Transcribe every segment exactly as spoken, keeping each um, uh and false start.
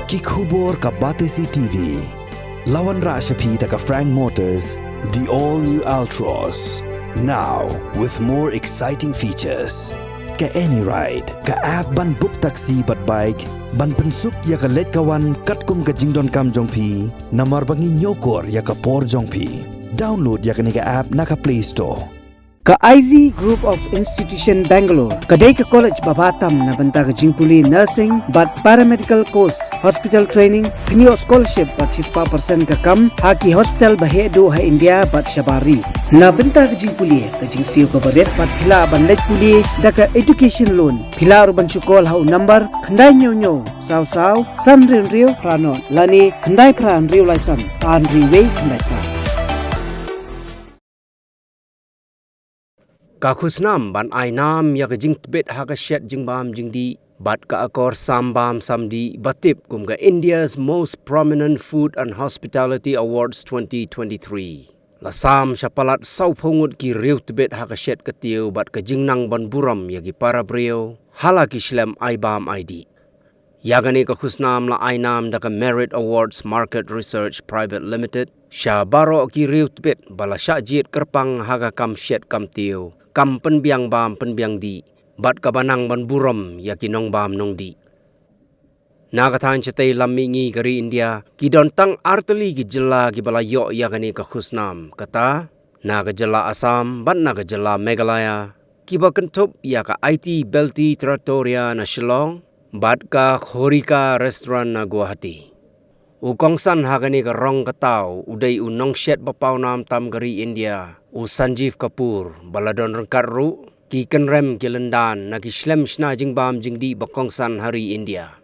Ki khubor ka Batesi T V. La wanrah sha phi da ka Frank Motors, the all new Altroz. Now with more exciting features. Ka AnyRide, ka app ban book taxi bad bike, ban pynsuk ïa ka leit ka wan katkum ka jingdonkam jong phi, namar ba ngi ñiewkor ïa ka por jong phi. Download ïa kane ka app na ka Play Store. Ka I Z Group of Institution Bangalore ka dei ka college ba bha tam na bynta ka jingpule nursing bad paramedical course, hospital training, kynnoh scholarship bad shispah percent ka kam ha ki hospital ba heh duh ha India bad shabar ri. Na bynta ka jingpule, ka jingsiew kaba rit bad phi lah ban leit pule da ka education loan. Phi lah ruh ban shu call ha u number khyndai hynñiew hynñiew saw saw san hynriew hynriew phra nod lane khyndai phra hynriew lai san ar hynriew wei khyndai phra. Ka khusnam ban ai nam ïa ka jingtbit ha ka shet jingbam jingdih bad ka akor sam bam sam dih ba tip kum ka India's Most Prominent Food and Hospitality Awards twenty twenty-three. La sam sha palat sawphew ngut ki riew tbit ha ka shet ka tiew bad ka jingnang ban burom ïa ki para briew ha la ki shlem ai bam ai dih. Ïa kane ka khusnam la ai nam da ka Merit Awards Market Research Private Limited sha baroh ki riew tbit ba la shah jied kyrpang ha ka kam shet kam tiew, kam pynbiang bam pynbiang dih bad kaba nang ban burom ïa ki nongbam nongdih. Na ka thaiñ shatei lam mihngi ka ri India, ki don tang artylli ki jylla kiba la ïoh ïa kane ka khusnam, kata na ka jylla Assam bad na ka jylla Meghalaya, kiba kynthup ïa ka I T Belty Trattoria na Shillong bad ka Khorika Restaurant na Guwahati. U kongsan ha kane ka rong ka taw u dei u nongshet ba paw nam tam ka ri India, u Sanjeev Kapoor, ba la don ryngkat ruh ki kynrem ki lyndan na ki shlem shna jingbam jingdih ba kongsan ha ri India.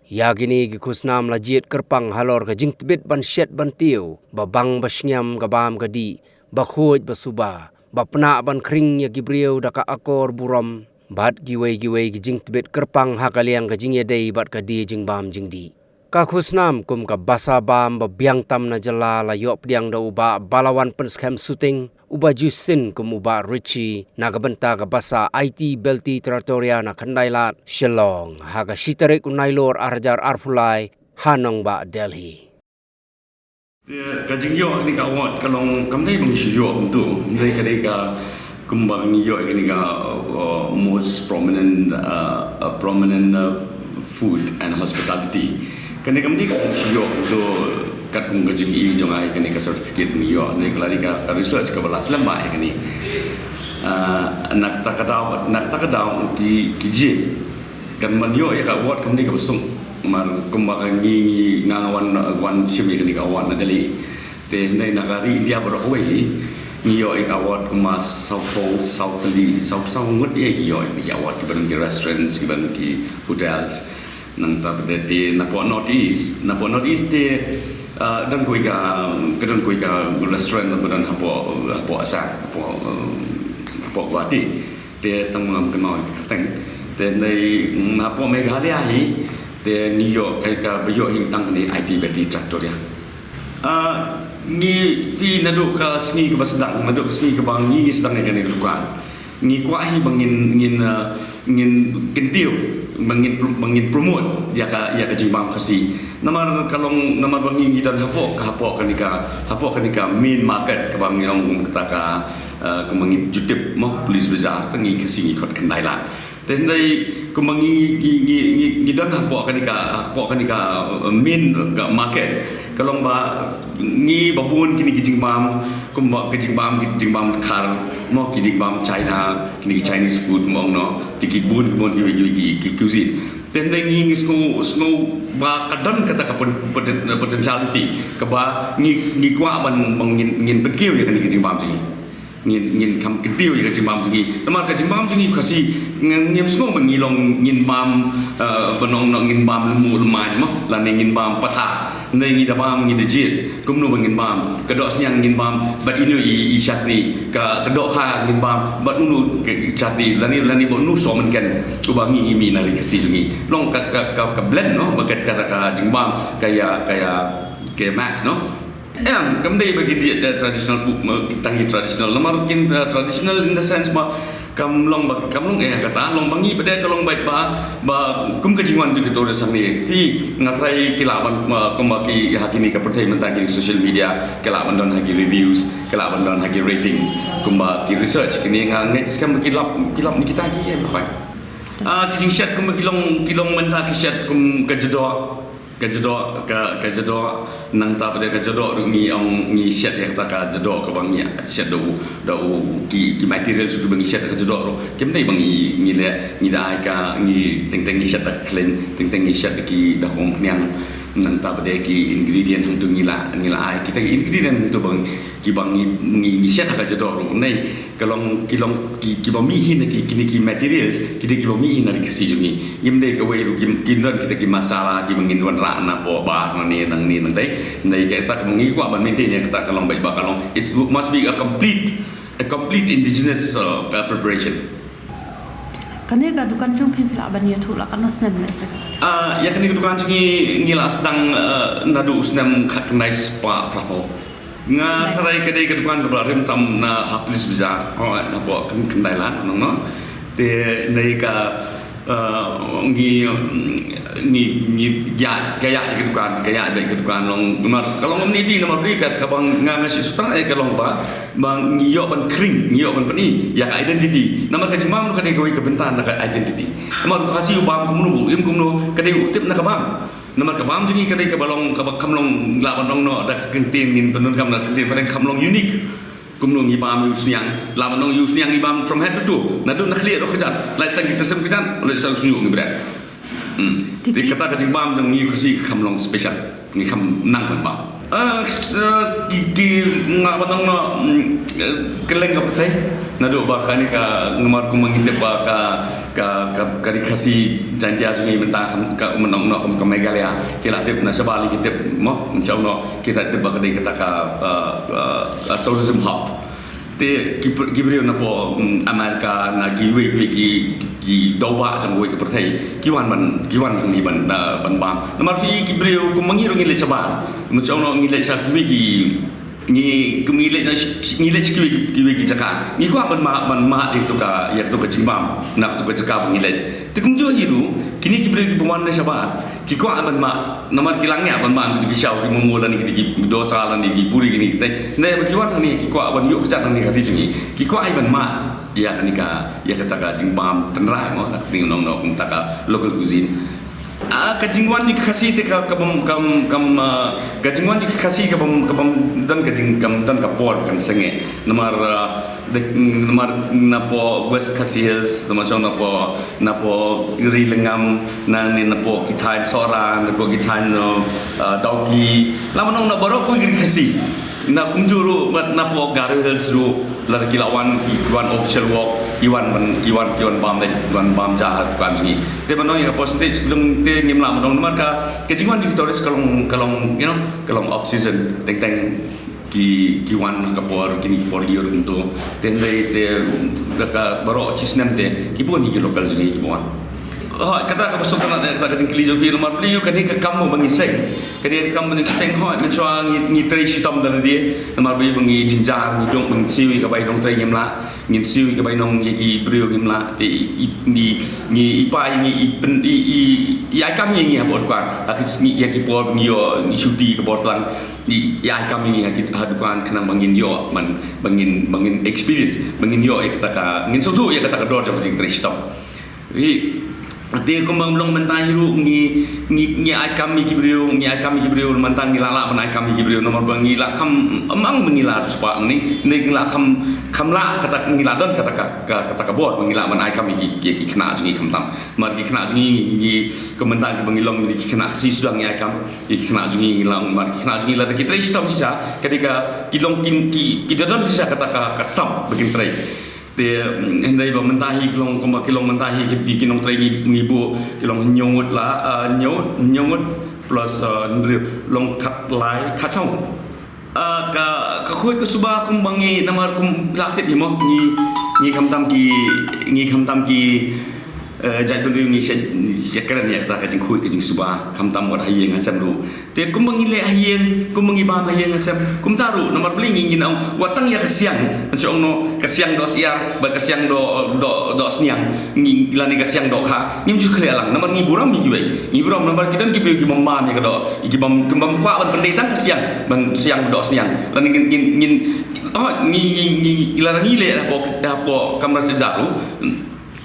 Ïa kine ki khusnam la jied kyrpang halor ka jingtbit ban shet ban tiew ba bang ba shngiam ka bam ka dih, ba khuid ba suba, ba pnah ban khring ïa ki briew da ka akor burom bad kiwei kiwei ki jingtbit kyrpang ha ka liang ka jingïadei bad ka die jingbam jingdih. Ka khusnam kum ka basa bam ba biang tam na jylla la ïoh pdiang da u Bah Balawan Pynskhem Suting, u Bah Justin kum u Bah Richie na ka bynta ka basa I T Belty Trattoria na Khyndai Lad, Shillong, ha ka shi tarik u Nailur ar hajar arphew lai ha nongbah Delhi. Te ka jingïoh kane ka award ka long kam dei ba ngi shu ïoh kumto, dei ka dei ka kumba ngi ïoh kane ka, uh, most prominent, uh, uh, prominent, uh, food and hospitality. Kane kam dei ka ngi shu ïoh kumto katkum ka jingïoh jong ai kane ka certificate ngi ïoh, ne ka la dei ka research kaba la slem bha ïa kane. Uh, na kata ka daw, na kata ka daw ki, ki jied. Kan ban ïoh ïa ka award kam dei kaba suk. Namar kumba ka ngi, ngi nga nga wan, wan shim ïa kane ka award na Delhi. Te hynrei na ka ri India baroh kawei ngi ïoh ïa ka award kumba sawphew saw tylli, saw, saw ngut ïa ki ïoh ïa ki award, kiba don ki restaurants, kiba don ki hotels. Nangta pat te napoh North East, napoh North East te, ah, don kawei ka, ka don kawei ka restaurant ba don hapoh, hapoh Assam, hapoh, um, hapoh Guwahati. Te tang ngam kynmaw ïa ka kyrteng. Te hynrei, mm, hapoh Meghalaya hi, te ngi ïoh ka, kaba ïoh hi tang kane I T Belty Trattoria. Ah, ngi, phi, naduh ka sngi kaba sdang, naduh ka sngi kaba ngi, ngi sdang ïa kane ka dukan, ngi kwah hi ba ngin, ngin, ah, ngin kyntiew, ba ngin pro-, ba ngin promote ïa ka, ïa ka jingbam Khasi. Namar ka long, namar ba ngi, ngi don hapoh, hapoh kane ka, hapoh kane ka main market kaba ngi ong kata ka, eh, kumba ngi ju tip mo, Police Bazar, te ngi Khasi ngi khot Khyndai Lad. Te hynrei kumba ngi, ngi, ngi, ngi, ngi don hapoh kane ka, hapoh kane ka, eh, main ka market. Ka long ba ngi ba bun kine ki jingbam, kumba ki jingbam, ki jingbam dkhar, mo ki jingbam China, kine ki Chinese food mo no, ki, ki bun, ki bun ki, ki, ki, ki cuisine. Te hynrei ngi, ngi sngew, sngew ba ka don kata ka poten-, poten-, potentiality kaba ngi, ngi kwah ban, ban ngin, ngin pynkiew ïa kane ka jingbam jong ngi. Ngin, ngin kham kyntiew ïa ka jingbam jong ngi. Namar ka jingbam jong ngi Khasi, ngin, ngim sngew ba ngi long ngin bam, eh, ba nong, nong ngin bam lynmu lymmai mo, lane ngin bam patha. Hynrei ngi da bam, ngi da jied kumno ba ngin bam. Ka dohsniang ngin bam bad ino i, i chutney, ka, ka dohkha ngin bam bad uno ka chutney, lane, lane bad uno sohmynken uba ngi, ngi mih na ri Khasi jong ngi. Long ka, ka, ka, ka blend no, ba ka, ka, ka jingbam ka ïa, ka ïa, ka match no. Em, kam dei ba ki diet, eh, traditional food, ma, tang ki traditional. Namar kin, eh, traditional in the sense ba Kam long ba, kam long eh kata, long ba ngi ba dei ka long beit ba, ba kum ka jingwan jong ki tourist hangne. Ki nga tharai ki lah ban, uh, kumba ki ha kine ka pyrthei mynta ki social media, ki lah ban don ha ki reviews, ki lah ban don ha ki rating. Kumba ki research, kine nga ngeit skhem ki lap, ki lap ni kita ki em khoi. Ah, ki jingshet kumba ki long, ki long mynta ki shet kum ka jadok. Ka jadok, ka, ka jadok, nangta pat de ka jadok ruh ngi ong ngi shet ïa kata ka jadok kaba ngi shet da u, da u ki, ki materials kiba ngi shet da ka jadok ruh. Kim dei ba ngi, ngi leh, ngi da ai ka, ngi teng teng ngi shet da ka khlem, teng teng ngi shet da ki da ka umphniang. Nangta pat de ki ingredient hangtu ngi la, ngi la ai. Kita ki ingredient hangtu ba ngi, kiba ngi, ngi, ngi shet da ka jadok ruh. Nei, ka long, ki long, ki, kiba mih hi na ki, kine ki materials, kita kiba mih hi na ri Khasi jong ngi. Ngim dei kawei ruh ki, ki don kita ki masala, kiba ngin wanrah na poh bar, na ne, nang ne, nang dei. Nei, kata kaba ngi kwah ban maintain ïa kata ka long beit ba ka long. It must be a complete, a complete indigenous, uh, uh, preparation. Kane ka dukan jong phi phi lah ban ïathuh la katno snem ne se? Ah, ïa kane ka dukan jong ngi, ngi la sdang, uh, naduh u snem khatkhyndai spah phra phew. Nga tharai ka dei ka dukan kaba la rim tam na ha Police Bazar. Oh, hapoh khyndai lad, nong no. Te nei ka, uh, ngi, ngi, ngi ïa, ka ïa ka dukan, ka ïa dei ka dukan long. Namar ka long ni di, namar di ka, kaba nga nga shu sdang eh ka long ba, ba ngi ïoh ban khring, ngi ïoh ban pyni ïa ka identity. Namar ka jingbam ka dei kawei ka bynta na ka identity. Namar u Khasi u bam kumno, u im kumno, ka dei u tip na ka bam. Namar ka bam jong ngi ka dei kaba long, kaba kham long, lah ban ong noh da ka ktien ngin pyndonkam da ka ktien phareng, kham long unique. Kumno ngi bam ïa u sniang, lah ban ong ïa u sniang ngi bam from head to toe. Naduh na khlieh ruh kjat, lait sang ki tyrsem kjat, lait sang u shñiuh ngi bret. Hmm. Te kata ka jingbam jong ngi u Khasi kham long special. Ngi kham nang ban bam. Ah, ki, ki, nga ban ong noh, mm, eh, kylleng ka pyrthei. Naduh ba kane ka, namar kumba ngi tip ba ka, ka, ka, ka ri Khasi Jaiñtia jong ngi mynta ka, ka, ban ong noh kum ka Meghalaya. Ki la tip na shabar ki tip mo, mynta noh kita tip ba ka dei kata ka, uh, uh, uh, tourism hub. Te ki, ki briew napoh, mm, America, na kiwei kiwei ki, ki dawbah jong kawei ka pyrthei, ki wan ban, ki wan hangne ban, uh, ban bam. Namar phi ki briew kumba ngi ruh ngi leit shabar. Mynta noh ngi leit sha kiwei ki Ngi, kum ngi leit na sh-, ngi leit sha kiwei, kiwei ki jaka. Ngi kwah ban mad, ban mad ïa katu ka, ïa katu ka jingbam na katu ka jaka ba ngi leit. Te kumjuh hi ruh, kine ki briew kiba wan na shabar, ki kwah ban mad, namar ki la ngiah ban mad kito ki shaw, ki momo lane kito ki dosa lane ki puri kine kitai. Hynrei ba ki wan hangne ki kwah ban ïoh kjat hangne ka ri jong ngi. Ki kwah hi ban mad ïa kane ka, ïa kata ka jingbam tynrai mo, na ka ktien nongno kumta ka local cuisine. Ah, ka jingwan jong ki Khasi te ka, ka bym, kam, kam, ah, ka jingwan jong ki Khasi ka bym, ka bym don ka jing, kam don ka por kan sangeh. Namar, ah, de, namar napoh West Khasi Hills, namar jong napoh, napoh Ri Lyngngam, na ne napoh ki thaiñ Sohra, napoh ki thaiñ, ah, Dawki. Lama nong na baroh kawei ka ri Khasi. Na kumjuh ruh, wat napoh Garo Hills ruh, lada ki la wan, ki wan official work, ki wan ban, ki wan, ki wan bam dei, ki wan bam ja ha dukan jong ngi. Te ban ong ïa ka percentage, kudang te ngim lah ban ong namar ka, ka jingwan jong ki tourist ka long, ka long, you know, ka long off season, teng teng ki, ki wan ha ka por, kine ki por lyiur kumto. Te hynrei te, da ka baroh shi snem te, ki bun hi ki local jong ngi ki ba wan. Hooid, kata kaba sngewtynnat ïa kata ka jingkylli jong phi, namar balei kane ka kam ba ngi seng. Kane ka kam ba ngi seng, hooid, mynshuwa ngi, ngi trei shitom da lade. Namar ba ngi jynjar, ngi duk, ngi siew ïa ka bai nongtrei ngim lah, ngi siew ïa ka bai nong ïa ki briew ngim lah. Te i, i, ngi, ngi, i pa ïa ngi, i pyn, i, i, i ai kam ïa ngi ha dukan. Ha ki sngi ïa ki por ngi ïoh, ngi shuti ka bor tlang. I, i ai kam ïa ngi ha ki, ha dukan khnang ba ngin ïoh, man, ba ngin, ba ngin experience, ba ngin ïoh ïa kata ka, ngin sngewthuh ïa kata ka dor jong ka jingtrei shitom. Hi, te kumba long mynta hi ruh ngi, ngi, ngi ai kam ïa ki briew, ngi ai kam ïa ki briew, mynta ngi la lah ban ai kam ïa ki briew, namar ba ngi la kham, ym ong ba ngi la riewspah ngi, ngi la kham, kham lah kata, ngi la don kata ka, ka, kata ka bor, ba ngi lah ban ai kam ïa ki, ïa ki khynnah jong ngi khamtam. Namar ki khynnah jong ngi, ngi, kumba mynta kiba ngi long ngi ki khynnah Khasi sdang ngi ai kam, ïa ki khynnah jong ngi, ngi la, namar ki khynnah jong ngi lada ki trei shitom shisha, ka dei ka, ki long ki, ki, ki da don shisha kata ka, ka sap ba kin trei. Te, mm, hynrei ba mynta hi ki long, kumba ki long mynta hi ki, ki nongtrei ngi, ngi buh, ki long hynñiew ngut la, ah, hynñiew, hynñiew ngut plus, ah, hynriew, long khatlai, khatsaw. Ah, ka, ka khuid ka suba kumba ngi namar kum phi la tip hi mo, ngi, ngi khamtam ki, ngi khamtam ki, Eh, jaitbynriew ngi sha, sha kren ïa kata ka jingkhuid ka jingsuba, khamtam wat ha ïing ha sem ruh. Te kumba ngi leh ha ïing, kumba ngi bam ha ïing ha sem, kumta ruh, namar balei ngi ngin ong, wat tang ïa ka siang, ngan shu ong noh, ka siang doh syiar, bad ka siang doh, doh, doh sniang, ngi, lane ka siang dohkha, ngim ju khleh lang, namar ngi burom ïa kiwei, ngi burom, namar ki don ki briew ki bym bam ïa ka doh, ki bym, ki bym kwah ban pyndei tang ka siang, ban siang doh sniang, lane ngin, ngin, ngin, oh, ngi, ngi, ngi, lada ngi leh hapoh, hapoh kamra shet ruh,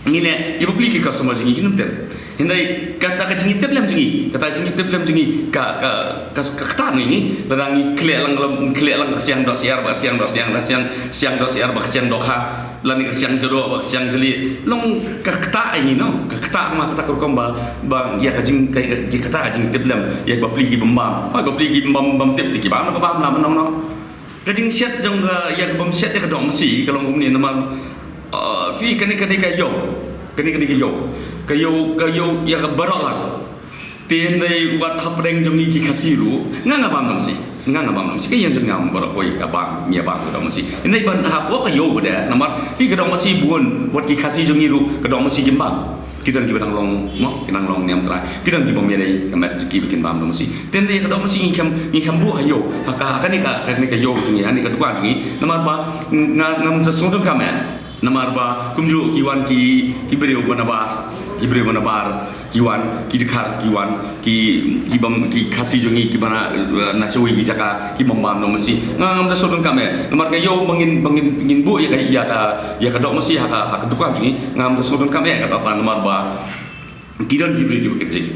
ngi leh, ïa bapli ki customer jong ngi kin ym tip. Hynrei kata ka jingïatiplem jong ngi, kata ka jingïatiplem jong ngi, ka, ka, ka, ka ktah ngi, lada ngi khleh lang, khleh lang ka siang doh syiar, bad ka siang doh sniang, ka siang, siang doh syiar, bad ka siang dohkha, lane ka siang jadoh, bad ka siang jali, long ka ktah ngi noh, ka ktah ma kata ka rukom ba, ba, ïa ka jing, ka, ka, ka ktah ka jingïatiplem, ïa bapli ki bym bam, hooid bapli ki bym bam, bym tip te ki bam, ka bam, la mynno noh. Ka jingshet jong ka, ïa ka bym shet ïa ka doh masi, ka long kumne namar, uh, phi kane, kane ka ïew. Kane, kane ka ïew. Ka ïew, ka ïew, ïa ka baroh lang. Te hynrei wat hapdeng jong ngi ki Khasi ruh, nga nga bam doh masi. Nga nga bam doh masi. Ka ïing jong nga baroh kawei ka bam, ngi ïa bam ka doh masi. Hynrei ban hapoh ka ïew bad, namar, phi ka doh masi bun, wat ki Khasi jong ngi ruh, ka doh masi kim bam. Ki don kiba dang long, mo, ki dang long niam trai. Ki don kiba ym ïadei, ka met jong ki ba kin bam doh masi. Te hynrei ka doh masi ngi khlem, ngi khlem buh ha ïew. Ha ka, ha kane ka, kane ka ïew jong ngi, ha kane ka dukan jong ngi. Namar ba, nga, ngam da sngewthuh ka met. Namar ba, kumjuh ki wan ki, ki briew ba nabar, ki briew ba nabar, ki wan, ki dkhar, ki wan, ki, ki bym, ki Khasi jong ngi, kiba na, eh, na shawei ki jaka, ki bym bam doh masi. Nga ngam da sngewthuh ka met. Namar ka ïew ba ngin, ba ngin, ngin buh ïa ka, ïa ka, ïa ka doh masi ha ka, ha ka dukan jong ngi. Ngam da sngewthuh ka met, kata tang namar ba ki don ki briew kiba kynjing.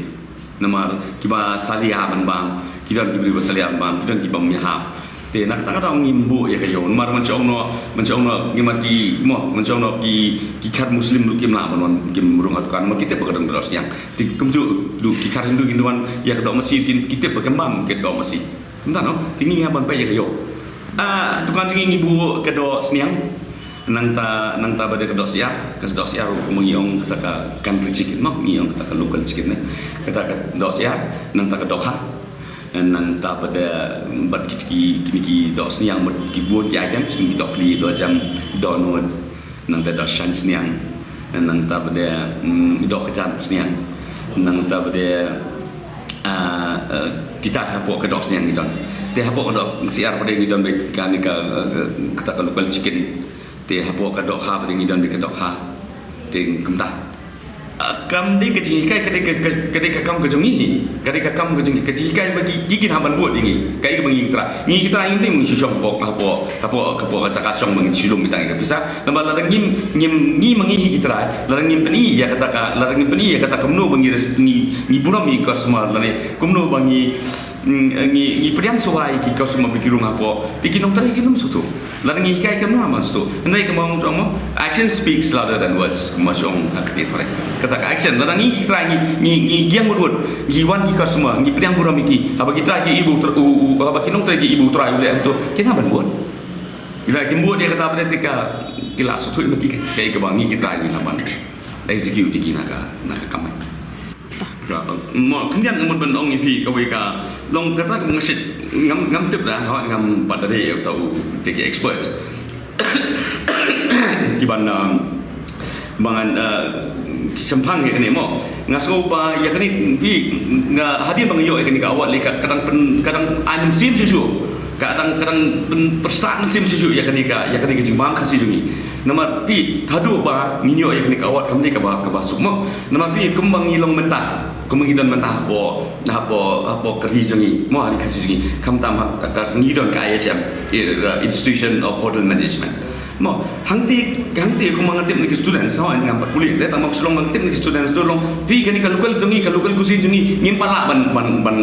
Namar kiba salia ban bam, ki don ki briew ba salia ban bam, ki don ki bym ïahap. Te na kata ka daw ngim buh ïa ka ïew. Namar ban shu ong noh, ban shu ong noh, namar ki, mo, ban shu ong noh ki, ki khar Muslim ruh kim lah ban wan, kim rung ha dukan, namar ki tip ba ka don ka doh sniang. Te kumjuh ruh ki khar Hindu kin wan ïa ka doh masi, kin, ki tip ba kim bam ka doh masi. Kumta noh, te ngi hap ban peit ïa ka ïew. Ah, dukan jong ngi ngi buh ka doh sniang. Nangta, nangta bad ka doh syiar, ka doh syiar ruh kumba ngi ong kata ka country chicken mo, ngi ong kata ka local chicken ne. Kata ka doh syiar, nangta ka dohkha. Nangta bad, bad ki, ki, kine ki doh sniang bad ki bun ki items, ki doh khlieh, doh jam, doh nud. Nangta doh shan sniang. Nangta bad, mm, doh kjat sniang. Nangta bad, ah, eh, kita hapoh ka doh sniang ngi don. Te hapoh ka doh syiar pat ngi don bad kane ka, eh, kata ka local chicken. Te hapoh ka dohkha pat ngi don bad ka dohkha. Te kumta. Ah, kam dei ka jinghikai, ka dei ka, ka, ka dei ka kam ka jong ngi hi. Ka dei ka kam ka jong ngi, ka jinghikai ba ki, ki kin hap ban bud ïa ngi. Kaei kaba ngi trai. Ngi ki trai ngim dei ban shu shong hapoh, hapoh, hapoh, hapoh ka jaka shong ba ngin shu lum beit tang ïa ka pisa. Namar lada ngim, ngim, ngi ma ngi hi ki trai. Lada ngim pyni ïa kata ka, lada ngim pyni ïa kata kumno ba ngi res-, ngi, ngi burom ïa ki customer lane kumno ba ngi, mm, ngi, ngi pdiang shuwa ïa ki customer ba ki rung hapoh. Te ki nongtrei kin ym sngewthuh. Lada ngi hikai kumno ban sngewthuh. Hynrei kumba ngi ong mo, action speaks louder than words. Kumba shu ong ha ka ktien phareng. Kata ka action. Lada ngi trai ngi, ngi, ngi ïeng wut wut. Ngi wan ki customer, ngi pdiang burom ïa ki. Haba ki trai ki ïohi ba u tr-, u, u, haba ki nongtrei ki ïohi ba u trai u leh kumto, kin hap ban bud. Ki trai kim bud ïa kata pat te ka, ki la sngewthuh ïa ki, kaei kaba ngi ki trai ngi hap ban execute ïa ki na ka, na ka kam. Mo, khyndiat nga mut ban ong ïa phi kawei ka long kata ka, ngam, ngam tip da, ngam pat da dei ïa uta u, te ki experts. Ki ban, um, ba ngan, uh, shemphang ïa kane mo. Nga sngew ba ïa kane phi, nga hadien ba nga ïoh ïa kane ka award lei ka, ka dang pyn, ka dang ai mynsiem shuh shuh. Ka dang, ka dang pyn, pyrsad mynsiem shuh shuh ïa kane ka, ïa kane ka jingbam Khasi jong ngi. Namar phi haduh ba ngin ïoh ïa kane ka award kam dei kaba, kaba suk mo. Namar phi kumba ngi long mynta. Kumba ngi don mynta hapoh, hapoh, hapoh ka ri jong ngi, mo, ha ri Khasi jong ngi. Khamtam ha, ka, ngi don ka I H M, eh, Institution of Hotel Management. Mo, hangtei, hangtei kumba nga tip na ki students, hooid ngam pat pule, te tang ba shu long ba nga tip na ki students, to long, phi kane ka local jong ngi, ka local cuisine jong ngi, ngim pat lah ban, ban, ban,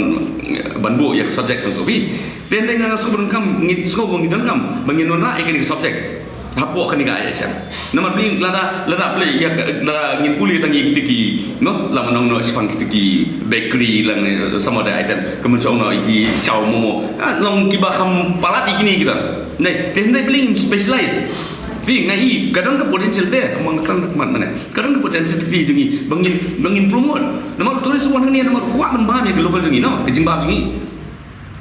ban buh ïa ka subject hangto phi. Te hynrei nga sngew ba donkam, ngi sngew ba ngi donkam, ba ngin wanrah ïa kane ka subject. Hapoh kane ka I H M. Namar balei lada, lada balei ïa ka, lada ngin pule tang ïa kito ki, no, lada nang noh shaphang kito ki bakery lane some other item, kumno shu ong noh ïa ki chow momo. Ah, long kiba kham palat ïa kine kita. Nai, te hynrei balei ngim specialize. Phi nga i, ka don ka potential te, kumba nga tang mat mane. Ka don ka potential te jong ngi, ba ngin, ba ngin promote. Namar tourist wan hangne, namar kwah ban bam ïa ka local jong ngi, no, ka jingbam jong ngi.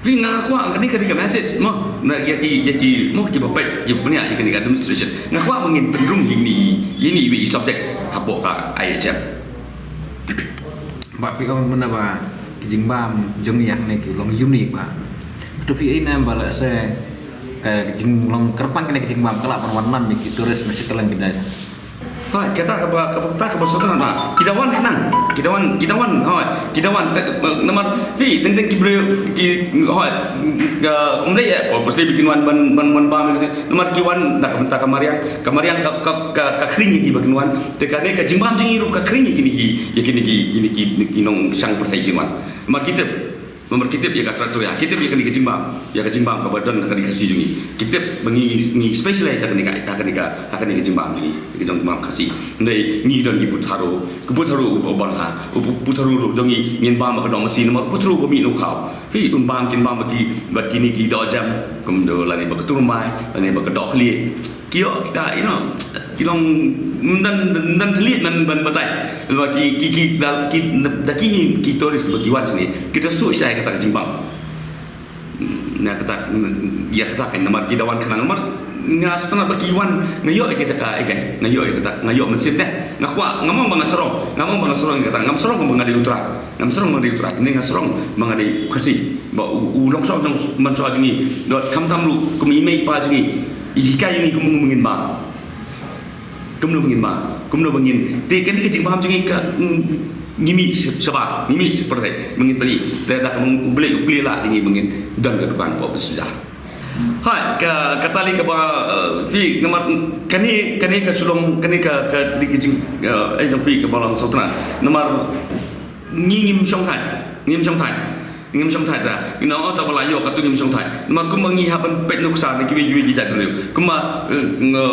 Phi nga kwah kane ka dei ka message mo na ïa ki, ïa ki mo kiba peit, ïa pynïaid ïa kane ka administration. Nga kwah ba ngin pynrung ïa kine, ïa kine i subject hapoh ka I H M. Ba phi ong mynta ba ki jingbam jong ngi hangne ki long unique ba. To phi ong ba lehse ka jinglong kyrpang kane ka jingbam ka lah ban wan lam ïa ki tourist na sha kylleng ki dei. Hoi, kata kaba, kata kaba sawdong na. Ki da wan khnang. Ki da wan, ki da wan, hoi, ki da wan. Namar phi teng teng ki briew ki, hoi, ka, um dei eh, oh, pasti ba kin wan ban, ban, ban bam. Namar ki wan da ka bynta ka mariang, ka mariang ka, ka, ka, ka khring ïa ki ba kin wan. Te kane ka jingbam jong ngi ruh ka khring ïa kine ki, ïa kine ki, kine ki, ki nongshang pyrthei kin wan. Namar ki tip, namar ki tip ïa ka Tratoria, ki tip ïa kane ka jingbam, ïa ka jingbam kaba don ha kane ka Khasi jong ngi. Ki tip ba ngi, ngi specialize ha kane ka, ha kane ka, ha kane ka jingbam jong ngi, ïa ka jingbam Khasi. Hynrei ngi don ki putharu, ki putharu u bang ha, u pu-, putharu ruh jong ngi ngin bam ha ka dong masi namar putharu ba mih na u khaw. Phi un bam kin bam bad ki, bad kine ki dohjem, kumno lane bad ka turmai, lane bad ka dohkhlieh. Ki ïoh kita, you know, ki long ym don, ym don thylliej ban, ban batai. Ba ki, ki, ki, da, ki, da ki, ki tourist ba ki wan shane, kita shu shai kata ka jingbam. Na kata, ïa kata ka namar ki da wan khnang namar nga sngewtynnat ba ki wan, nga ïoh ïa kita ka, ïa ka, nga ïoh ïa kata, nga ïoh mynsiem te. Nga kwah, ngam ong ba nga sarong, ngam ong ba nga sarong ïa kata, ngam sarong ba nga dei u Trai, ngam sarong ba nga dei u Trai, ne nga sarong ba nga dei u Khasi. Ba u, u longshoh jong, mynshuwa jong ngi, dot khamtam ruh kum i mei i pa jong ngi, i hikai ïa ngi kumno ba ngin bam. Kumno ba ngin bam, kumno ba ngin. Te kane ka jingbam jong ngi ka, mm, ngi mih sha-, shabar, ngi mih sha pyrthei, ba ngin pynlong. Te da ka mong U Blei, U Blei lah ïa ngi ba ngin don ka dukan pop sha. Hai, ka, kata lei kaba, eh, phi, namar kane, kane ka shu long, kane ka, ka dei ka jing, eh, eh, jong phi kaba long sawdong. Namar ngi ngim shongthait, ngim shongthait. Ngim shongthait da. Ngi ong, oh, ta ba la ïoh katu ngim shongthait. Namar kumba ngi hap ban peit nuksa na kiwei kiwei ki jait briew. Kumba, eh, nga,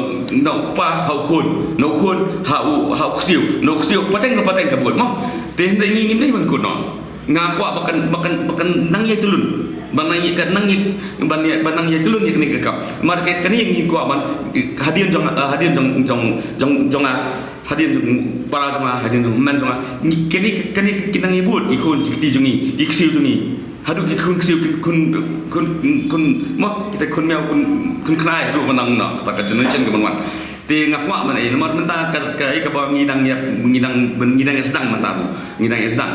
na u kpa ha u khun, na u khun ha u, ha u ksiew, na u ksiew pateng ka pateng ka bud mo. Te hynrei ngi ngim dei ban kut noh. Nga kwah ba kan, ba kan, ba kan nang ïai tylun. Ba nang ïai, kan nang ïai, ba nang ïai, ba nang ïai tylun ïa kane ka kam. Namar ka, kane ngi kwah ban, eh, hadien jong, eh, hadien jong, jong, jong, jong nga. Hadien jong para jong nga, hadien jong hynmen jong nga. Ngi, kane, kane ki nang ïa bud ki khun ki kti jong ngi, ki ksiew jong ngi. Haduh ki khun ksiew, ki khun, khun, khun, mo, kita khun miaw, khun, khun khnai, haduh ba nang na kata ka generation ka ban wan. Te nga kwah ban ai, namar mynta ka, ka, ka ba ngi dang ïa, ngi dang, ngi dang ïa sdang mynta ruh, ngi dang ïa sdang.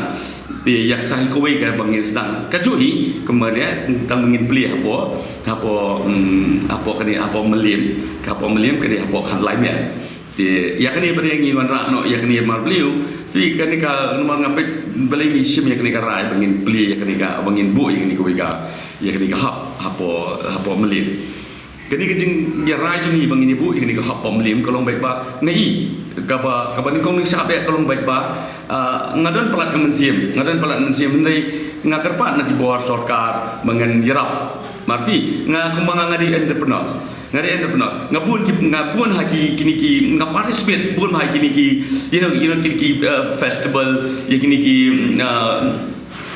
Te ïa sa hi kawei ka ba ngi sdang. Kajuh hi, kumba ïa, tang ngin plie hapoh, hapoh, mm, hapoh kane, hapoh Mylliem, ka hapoh Mylliem kane hapoh khatlai miet. Te, ïa kane ba dei ngin wanrah noh, ïa kane marbliew. Phi kane ka namar nga peit balei ngi shim ïa kane ka rai ba ngin plie ïa kane ka, ba ngin buh ïa kane kawei ka, ïa kane ka hap, hapoh, hapoh Mylliem. Kane ka jing, ïa rai jong ngi ba ngin ïa buh ïa kane ka hap hapoh Mylliem ka long beit ba, nga i, kaba, kaba nyngkong nyngshap beit ka long beit ba, ah, nga don palat ka mynsiem, nga don palat mynsiem hynrei nga kyrpad na ki bor sorkar ba ngan ïarap. Mar phi, nga kumba nga nga dei entrepreneur. Nga dei entrepreneur. Nga bun ki, nga bun ha ki, kine ki, nga participate bun ha kine ki, you know, you know, kine ki, uh, festival, ïa kine ki, mm, uh,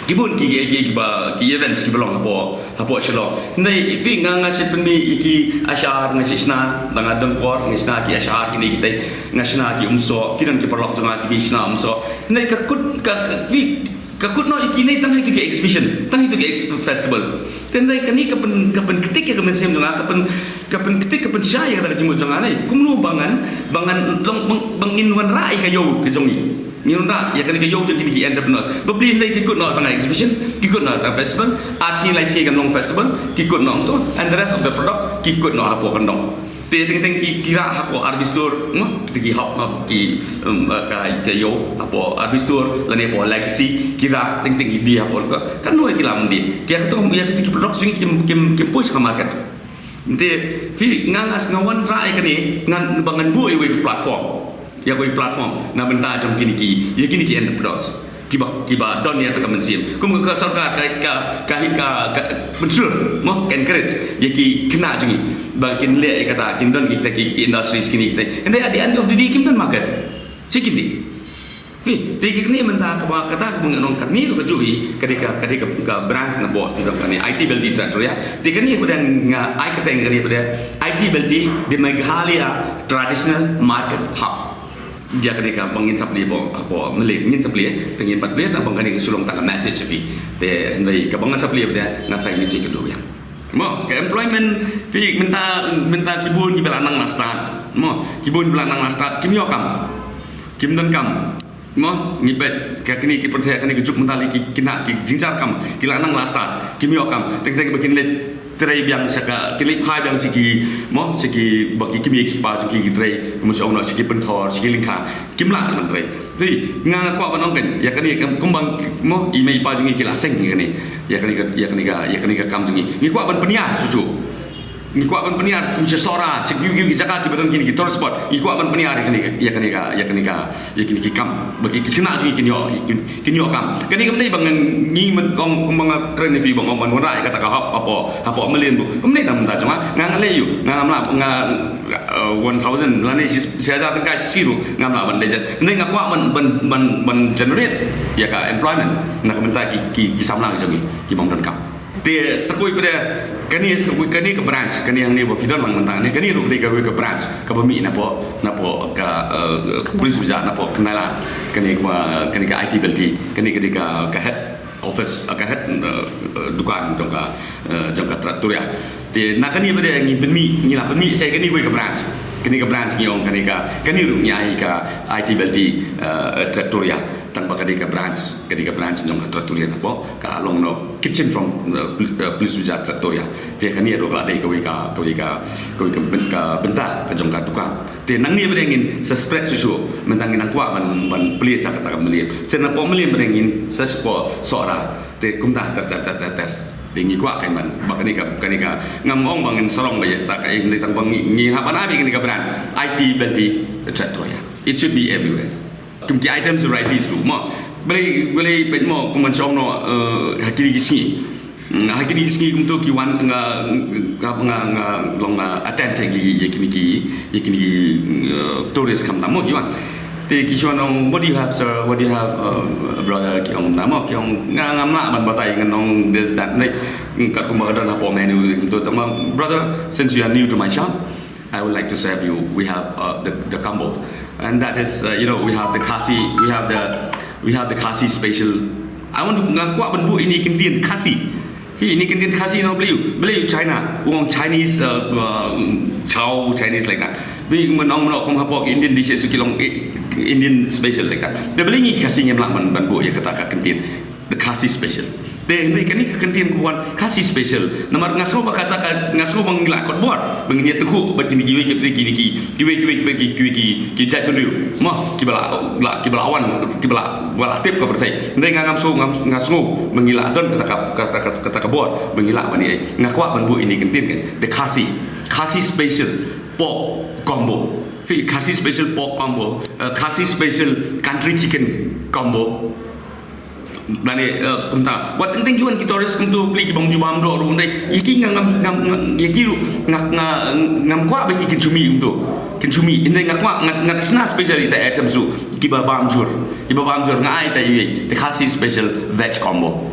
ki bun ki, ki, ki ba, ki events ki ba long hapoh, hapoh Shillong. Hynrei phi nga, nga shu pynmih ïa ki ashar, nga shu shna, da nga don por, nga shna ki ashar kine kitai, nga shna ki umsoh, ki don ki paralok jong nga ki ba shna umsoh. Hynrei ka kut, ka, ka, phi, ka kut noh ïa kine tang ha ïa ki exhibition, tang ha ïa ki ex-, festival. Te hynrei kane ka pyn, ka pynktik ïa ka mynsiem jong nga, ka pyn, ka pynktik, ka pynshai ïa kata ka jingmut jong nga ne. Kumno ba ngan, ba ngan long, ba, ba ngin wanrah ïa ka ïew ka jong ngi. Ngin wanrah ïa kane ka ïew jong kine ki entrepreneurs. Ba balei hynrei ki kut noh tang ha exhibition, ki kut noh tang festival, ar sngi lai sngi kan long festival, ki kut noh to, and the rest of the products, ki kut noh hapoh kyndong. Te teng teng ki, ki rah hapoh R B Store, mo, kita ki hap, hap ki, um, ka, ka ïew, hapoh R B Store, lane hapoh Legacy, ki rah teng teng ki die hapoh ka, katno ki la mih die. Ki ïa katu, ïa katu ki products jong ngi kim, kim, kim push ka market. Te, phi, nga, nga, nga wanrah ïa kane, ngan, ba ngan buh ïa kawei ka platform. Ïa kawei ka platform, na bynta jong kine ki, ïa kine ki entrepreneurs. Kiba, kiba don ïa kata ka mynsiem. Kum ka sorkar ka, ka, ka, ka, ka pynshlur, mo, ka encourage ïa ki khynnah jong ngi ba kin leh ïa kata, kin don kita ki industries kine kita. And then at the end of the day, kim don market. Shi kin dei. Phi, te kine mynta kaba kata kaba nga ong katne ruh kajuh hi, ka dei ka, ka dei ka, ka branch na bor, kane I T Belty Trattoria. Te kane ba dang nga ai kyrteng kane ba dei I T Belty, the Meghalaya Traditional Market Hub. Ïa kane kaba ngin sa plie hapoh, hapoh Mylliem ngin sa plie, te ngin pat plie tang ba kane ka shu long tang ka message phi. Te hynrei kaba ngan sa plie ba dei nga trai ngin sa ïakynduh biang. Mo, ka employment phi mynta, mynta ki bun kiba la nang la stad. Mo, ki bun kiba la nang la stad, kim ïoh kam. Kim don kam. Mo, ngi bad ka kini ki pyrthei, kini ki juk mental ki, kina ki jingjia kam, ki la nang la start, ki mih kam, teng teng ba kin leit trei biang sha ka, kin leit phai biang sha ki, mo, sha ki, ba ki kmie ki kpa jong ki ki trei, mo, sha ong noh, sha ki pynthor, sha ki lyngkha, kim lah ban trei. Te nga, nga kwah ban ong kein, ïa kane ka, kumba, mo, i mei i pa jong ngi ki la seng ïa kane, ïa kane ka, ïa kane ka, ïa kane ka kam jong ngi. Ngi kwah ban pynïar shuh shuh. Ngi kwah ban pynïar kum sha Sohra, sha ki, ki, ki jaka kiba don kine ki tourist spot. Ngi kwah ban pynïar ïa kane ka, ïa kane ka, ïa kane ka, ïa kine ki kam. Ba ki, ki khynnah jong ngi kin ïoh, kin, kin ïoh kam. Kane kam dei ba ngan, ngi man kong, kumba nga kren ïa phi ba ngam wanrah ïa kata ka hub hapoh, hapoh Myllienbug. Kam dei tang mynta jong nga, nga, nga leh ïa u, nga, nga, nga, uh, one thousand lane shi, shi hajar tyngka shi shi ruh ngam lah ban digest. Hynrei nga kwah ban, ban, ban, ban generate ïa ka employment na ka bynta ki, ki, ki samla jong ngi, ki bym don kam. Te sa kawei pat de, kane, sa kawei, kane ka branch, kane hangne ba phi don lang mynta ne, kane ruh ka dei kawei ka branch kaba mih napoh, napoh ka, eh, Police Bazar, napoh Khyndai Lad. Kane ka, kane ka I T Belty, kane ka dei ka, ka head office, eh, ka head, eh, eh, dukan jong ka, eh, jong ka Trattoria. Te na kane pat de ngi pynmih, ngi la pynmih sa kane kawei ka branch. Kane ka branch ngi ong kane ka, kane ruh ngi ai ka I T Belty, eh, Trattoria. Tang ba ka dei ka branch, ka dei ka branch jong ka Trattoria napoh, ka long noh kitchen from, uh, Pol-, uh, Police Bazar Trattoria. Te kane ruh ka la dei kawei ka, kawei ka, kawei ka byn-, ka bynta ka jong ka dukan. Te nangne pat de ngin sa spread shuh shuh, mynta ngin nang kwah ban, ban plie sha kata ka Mylliem. Sa napoh Mylliem pat de ngin sa shu poi Sohra. Te kumta ter ter ter ter ter. Te ngi kwah kein ban, ba kane ka, kane ka, ngam ong ba ngin sarong ba ïa kata ka, eh, hynrei tang ba ngi, ngi hap ban ai kane ka brand I T Belty Trattoria. It should be everywhere. Kum ki items varieties ruh mo. Balei, balei peit mo, kum ban shong noh, eh, ha kine ki sngi. Mm, ha kine ki sngi kumto ki wan nga, nga, nga, nga long, nga attend ïa ki, ïa kine ki, ïa kine ki, eh, tourist khamtam mo ki wan. Te ki shong noh, "What do you have, sir? What do you have, uh, brother?" Ki ong na mo, ki ong nga, ngam lah ban batai, ngan ong this, that. Nai, kat kumba ka don hapoh menu kumto, tang ba, "Brother, since you are new to my shop, I would like to serve you. We have, uh, the, the combo. And that is, uh, you know, we have the Khasi, we have the, we have the Khasi special." I want to, nga kwah ban buh ine i kyntien Khasi. Phi, ine i kyntien Khasi, no, balei u, balei u China, u ong Chinese, uh, uh, chow, Chinese like that. Phi, mynno mynno kum hapoh Indian dishes ki long, eh, Indian special like that. Te balei ngi Khasi ngim lah ban, ban buh ïa kata ka kyntien. The Khasi special. Te hynrei kane ka kyntien ka wan Khasi special. Namar nga sngew ba kata ka, nga sngew ba ngi la kot bor ba ngin ïa tyngkhuh bad kine kiwei, kine ki, kiwei, kiwei, kiwei ki, kiwei ki, ki jaitbynriew. Mo, kiba la, la, kiba la wan, kiba la, ba la tip ka pyrthei. Hynrei nga ngam sngew, ngam, nga sngew ba ngi la don kata ka, kata ka, kata ka bor ba ngi lah ban ïa. Nga kwah ban buh ine i kyntien ka, the Khasi, Khasi special pork combo. Phi, Khasi special pork combo, uh, Khasi special country chicken combo. Lane, eh, kumta. Wat teng teng ki wan ki tourist kumto, plie ki bym ju bam doh ruh, ym dei. Ïa ki nga ngam, ngam, ngam, ïa ki ruh nga, nga, ngam kwah ba ki kin shu mih kumto. Kin shu mih. Hynrei nga kwah, nga, nga shna special ita item ruh. Kiba bam jur. Kiba bam jur nga ai ita ïa, the Khasi special veg combo.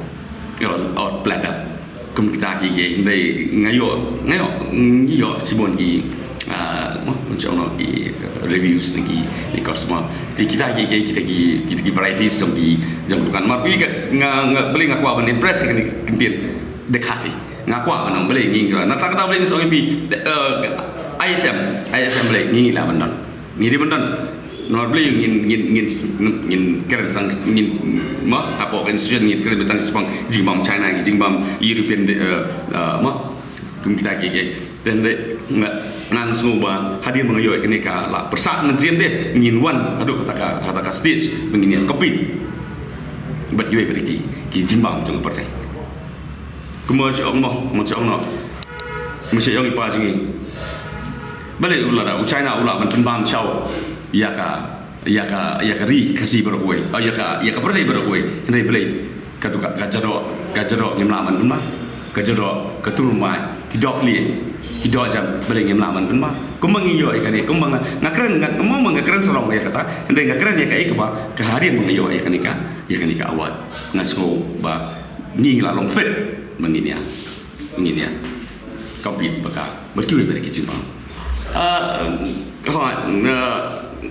Or, or platter. Kum kita ki, ki, hynrei nga ïoh, nga ïoh, nga ïoh shibun ki, ah, mo, mynshong noh ki, eh, reviews na ki, ki customer. Te kita ki, ki, kita ki, kita ki varieties jong ki, jong dukan. Mar phi ka, nga, nga, balei nga kwah ban impress ïa kane ka kyntien, the Khasi. Nga kwah ban ong balei ngi, nga, na kata kata balei ngi song ïa phi, eh, I S M, I S M balei ngi, ngi lah ban don. Ngi dei ban don. Namar balei ngin, ngin, ngin, ngin kren tang, ngin, mo, hapoh ka institution ngin kren tang shaphang jingbam China, jingbam European, eh, eh, mo, kum kita ki, ki. Te hynrei nga, nga sngew ba hadien ba nga ïoh ïa kane ka la pyrsad mynsiem te, ngin wan haduh kata ka, kata ka stage ba ngin ïa compete bad kiwei pat ki, ki jingbam jong ka pyrthei. Kumba shu ong mo, mo shu ong noh. Mo shu ong i pa jong ngi. Balei u lada u China u lah ban pynbam shaw ïa ka, ïa ka, ïa ka ri Khasi baroh kawei. Oh, ïa ka, ïa ka pyrthei baroh kawei. Hynrei balei ka tu ka, ka jadoh, ka jadoh ngim lah ban pynbam. Ka jadoh, ka turmai, ki dohkli, ki dohjem, balei ngim lah ban pynbam. Kumba ngi ïoh ïa kane, kumba nga, nga kren, nga, kumba nga kren sarong ïa kata. Hynrei nga kren ïa kaei kaba ka hadien ba nga ïoh ïa kane ka, ïa kane ka award. Nga sngew ba ngi la long fit ba ngin ïa, ngin ïa compete bad ka, bad kiwei pat ki jingbam. Ah, hooid, nga,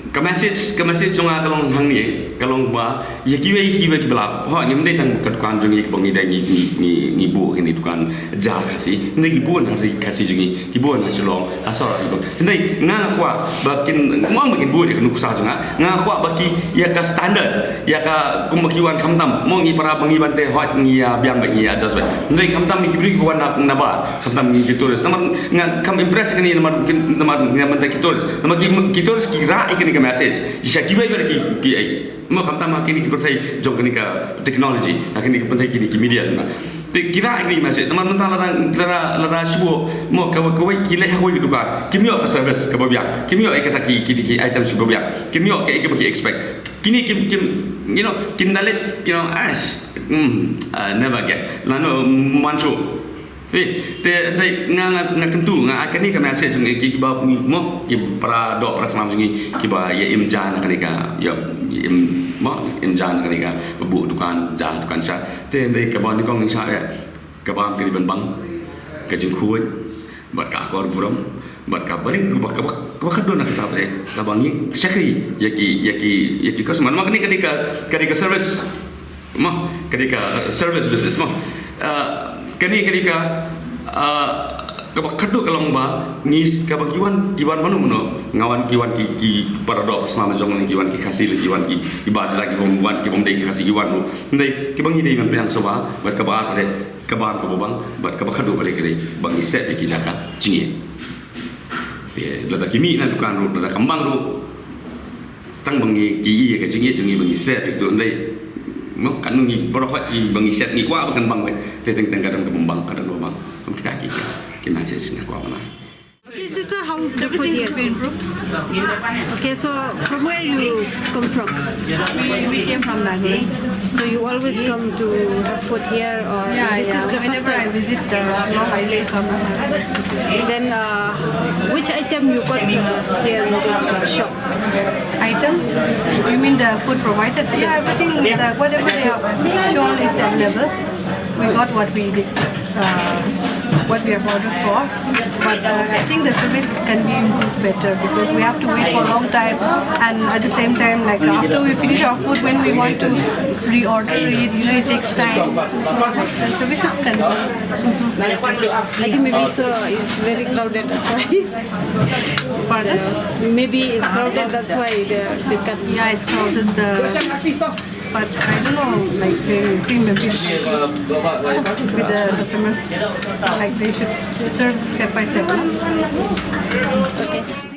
Ka message, ka message jong nga ka long hangne, ka long ba ïa kiwei kiwei kiba lap. Ho, ngim dei tang ka dukan jong ngi kaba ngi dei ngi ngi ngi ngi buh kine dukan ja Khasi. Ngi dei ngi buh na ri Khasi jong ngi, ki buh na Shillong, ha Sohra ki buh. Ngi dei nga kwah ba kin, mo ba kin buh ïa ka nuksa jong nga. Nga kwah ba ki ïa ka standard, ïa ka kumba ki wan khamtam. Mo ngi para ba ngi ban te hoi ngi ïa biang ba ngi ïa adjust ba. Ngi dei khamtam ngi ki briew ki wan na na ba. Khamtam ngi ki tourist. Namar nga kam impress kane namar kin namar nga mynta ki tourist. Namar ki ki tourist ki rah ïa kane ka message. Sha kiwei ba ki ki ai. Mo khamtam ha kine ki pyrthei jong kane ka technology. Ha kine ki pyrthei kine ki media jong nga. Te ki rah ïa kane ka message. Namar mynta lada lada lada shuwa mo ka kawei ki leh ha kawei ka dukan. Kim ïoh ka service kaba biang. Kim ïoh ïa kata ki ki ki item shuwa biang. Kim ïoh ka ïa kaba ki expect. Kine kim kim you know kin da leh you know ash. Hmm, uh, never get. Lano manchu. Te te te nga nga nga kyntu nga ai kane ka message jong ngi ki kiba mo ki para doh para snam jong ngi kiba ïa im ja na kane ka ïa im mo im ja na kane ka buh dukan ja dukan sha te te kaba nyngkong sha ïa kaba am kane ban bang ka jingkhuid bad ka akor burom bad ka baring kaba kaba kaba ka don na kita bre kaba ngi shakri ïa ki ïa ki ïa ki customer ma kane kane ka kane ka service Mo, ka dei ka service business mo. Ah, kane ka dei ka ah, kaba khadduh ka long ba ngi kaba ki wan ki wan mano mano nga wan ki wan ki ki para doh snam jong ngi ki wan ki Khasi ki wan ki ki ba jra ki bom wan ki bom dei ki Khasi ki wan mo. Ndei ki ba ngi dei ban pynïang shuwa bad kaba ar dei kaba ar kaba bang bad kaba khadduh ba dei ka dei ba ngi set ki jaka jingïeit. Lada ki mih na dukan ruh lada kambang ruh. Tang ba ngi ki ïa ka jingïeit jong ngi ba ngi set ïa kito ndai. Mo kan ngi baroh wat ngi ba ngi set ngi kwah ba kan bang wei. Te teng teng ka dang ka bang ka dang ka bang. Kum kita ki ki ki message nga kwah ba na. Okay, sister, how's the food here? Okay, so from where you come from? We, we came from Nagaland. So you always come to have food here, or Yeah, this yeah. is the first Whenever I time? visit the Shillong, I used to come. Then, uh, which item you got uh, here in this uh, shop? Item? You mean the food provided? Yeah, everything, the, whatever they have shown, it's available. We got what we did, uh, what we have ordered for. But uh, I think the service can be improved better because we have to wait for a long time, and at the same time, like after we finish our food, when we want to reorder it, you know, it takes time. So the services can be improved better. I think maybe so. It's very crowded. That's why. Pardon? So, maybe it's crowded. That's why the the cut. Yeah, it's crowded. The But I don't know, like they seem a bit with the customers, like they should serve step by step. No? Okay.